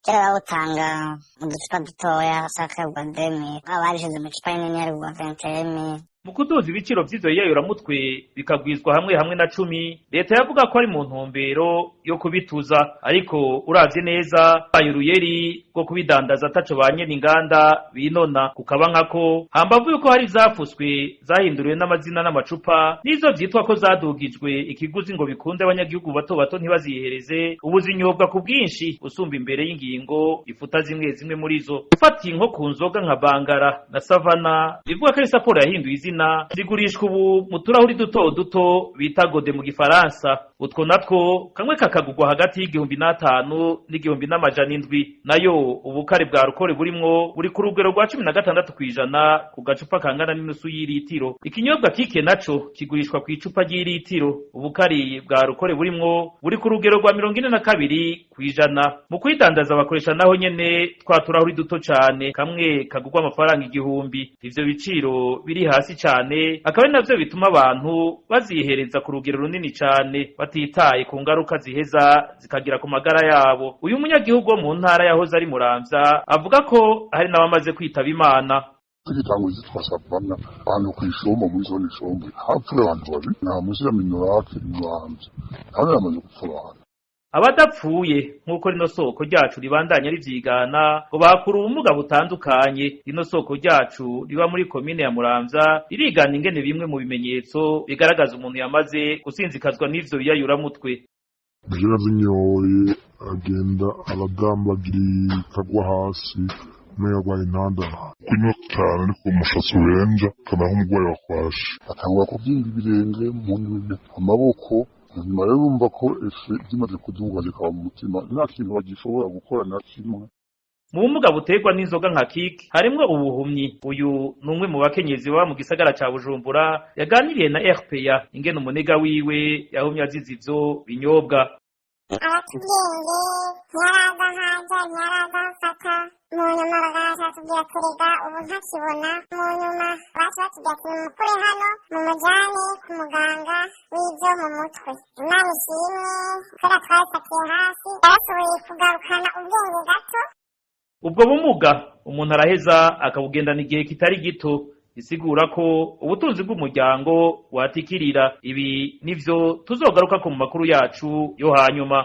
Kera bawutanga mu ducupa dutoya, sakagwa 2000, ababishize mu icupa rinini yarigwa 21 000. Mu kuduza ibiciro vy'ivyo biyayuramutwe bikagwizwa hamwe hamwe na 10, leta yavuga ko ari mu ntumbero yo kubituza, ariko uravye neza baye uruyeri rwo kubidandaza ataco ba nyene inganda binona, kukaba nkako hambavu yuko hari ivyafuswe zahinduriwe n'amazina n'amacupa, n'izo vyitwa ko zadugijwe ikiguzi ngo bikunde abanyagihugu bato bato ntibazihereze, ubu zinyobwa ku bwinshi usumba imbere y'ingingo ifuta zimwe zimwe muri zo. Ufatiye nko ku nzoga nka Bangara na Savana, bivuga ko ari Saporo yahinduye izina, zigurishwa ubu mu turahuri duto duto bita godet mu gifaransa. Utwo natwo kamwe kakagurwa hagati y'1500 n'1700. Nayo ubukare bwa alcool burimwo buri ku rugero rwa 16% ku gacupa kangana n'inusu y'iritiro. Ikinyobwa kike naco kigurishwa ku icupa ry'iritiro, ubukari bwa alcool burimwo buri ku rugero rwa 42%. Mu kwidandaza bakoresha naho nyene twa turahuri duto cane, kamwe kagurwa amafaranga 1000. Ivyo biciro biri hasi cane akaba ari navyo bituma abantu bazihereza ku rugero runini cane, batitaye ku ngaruka ziheza zikagira ku magara yabo. Uyu munyagihugu wo mu ntara yahoze ari Muramvya avuga ko hari n'abamaze kwitaba Imana. Igitango zitwa Savana, ahantu kw'ishombo, muri zone Ishombo, hapfuye abantu babiri, nta musi ya Minorake Muramvya naho yamaze gupfa abantu. Abadapfuye, nk'uko rino soko ryacu ribandanya rivyigana, ngo bakura ubumuga butandukanye. Rino soko ryacu riba muri komine ya Muramvya ririgana ingene bimwe mu bimenyetso bigaragaza umuntu yamaze gusinzikazwa n'ivyo biyayuramutwe. Ejo yazinyoye agenda aradambagirika, agwa hasi, umwe yarwaye intandara. Kunywa cane ariko umushatsi urenja, akamera nk'umurwayi wa kwashi, atangura kuvyimba ibirenge, mu nyuma amaboko, nyuma rero urumva ko effet zimaze kuduga zikaba mu mutima, nta kintu bagishobora gukora na kimwe. Mu bumuga buterwa n'inzoga nka kiki harimwo ubuhumyi. Uyu ni umwe mu bakenyezi baba mu gisagara ca Bujumbura yaganiriye na RPA ingene umunega wiwe yahumye azize ivyo binyobwa. Aratubwenge, ntiyaraza nkaja, ntiyaraza mfata. Mu nyuma bagaca batubwira kurega, ubu ntakibona. Mu nyuma baca batubwira ati: "Mumukure hano, mumujyane ku muganga w'ibyo mu mutwe." Imana ishimwe, kubera twabifatiye hasi, yarashoboye kugarukana ubwenge gato. Ubwo bumuga umuntu araheza akabugendana igihe kitari gito, isigura ko ubutunzi bw'umuryango watikirira. Ibi nivyo tuzogaruka ku mu makuru yacu yo hanyuma.